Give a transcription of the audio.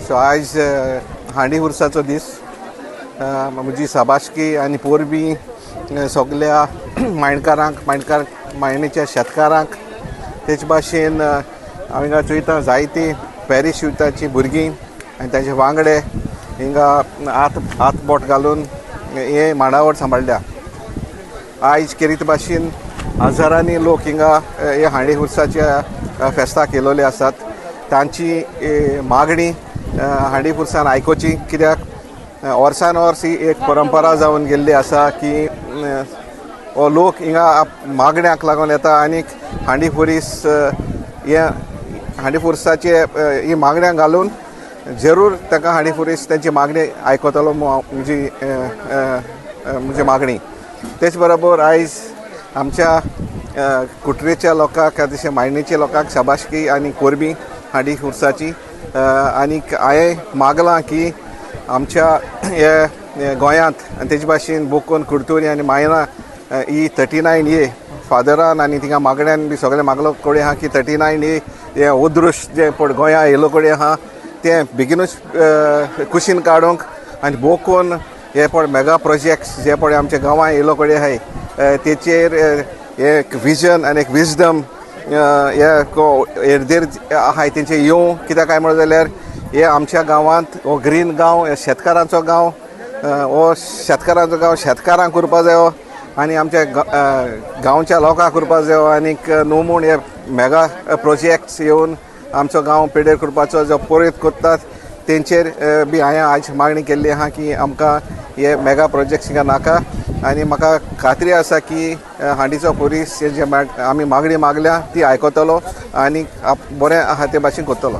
So आयज हांडी उरसाचो दीस. म्हजी साबाशकी आनी पोरबी सगल्या मायणकारांक, मायणकार मायणीच्या शेतकारांक, तेच भाशेन हांव हिंगा चोयता जायती पॅरीश युथाची भुरगीं आनी तांचे वांगडे हिंगा हात हात बोट घालून हे मांडावळ सांबाळ्ळ्या. आयज केरीत भाशेन हजारांनी लोक हिंगा हे हांडी उरसाच्या फेस्ताक येयलोले आसात. तांची मागणी हांडी पुरसान आयकुची, कित्याक वर्सान वर्स ही एक परंपरा जावन गेल्ली आसा की हो लोक हिंगा मागण्याक लागून येता आनी हांडी पुरीस हे हांडी पुरसाचे ही मागण्या घालून जरूर ताका हांडी पुरीस तांची मागणी आयकतलो म्हजी म्हजी मागणी. तेच बरोबर आयज आमच्या कुटरेच्या लोकांक तशें मायणीच्या लोकांक शाबासकी आनी कोरबी हांडी खुर्साची. आनीक हांवें मागलां की आमच्या हे गोंयांत आनी तेजे भाशेन बोकोन, कुडतोरी आनी मायना ही 39 ए फादरान आनी थिंगा मागण्यान बी सगळें मागलो कडेन आहा की 39 ए हें अदृश्ट जें पळय गोंया येयलो कडेन आहा तें बेगिनूच कुशीन काडूंक आनी बोकोन हे पळय मेगा प्रोजेक्ट्स जे पळय आमच्या गांवां येयलो कडेन आहाय तेचेर एक विजन आनी एक विजडम हे हेरदेर आहाय तेंचे येवं. कित्याक काय म्हणलें जाल्यार हे आमच्या गांवांत हो ग्रीन गांव, शेतकारांचो गांव, हो शेतकारांचो गांव शेतकारांक करपा जायो आनी आमच्या गांवच्या लोकांक करपा जायो. आनीक न्हू म्हूण हे मेगा प्रोजेक्ट्स येवन आमचो गांव पेडेर करपाचो जो प्रयत्न करतात तेंचेर बी हांवें आयज मागणी केल्ली आहा की आमकां हे मेगा प्रोजेक्ट्स हिंगा नाका. आनी म्हाका खात्री आसा की हांडीचो पुलीस जे आमी मागणी मागल्या ती आयकतलो आनी बरें आहा ते भाशेन करतलो.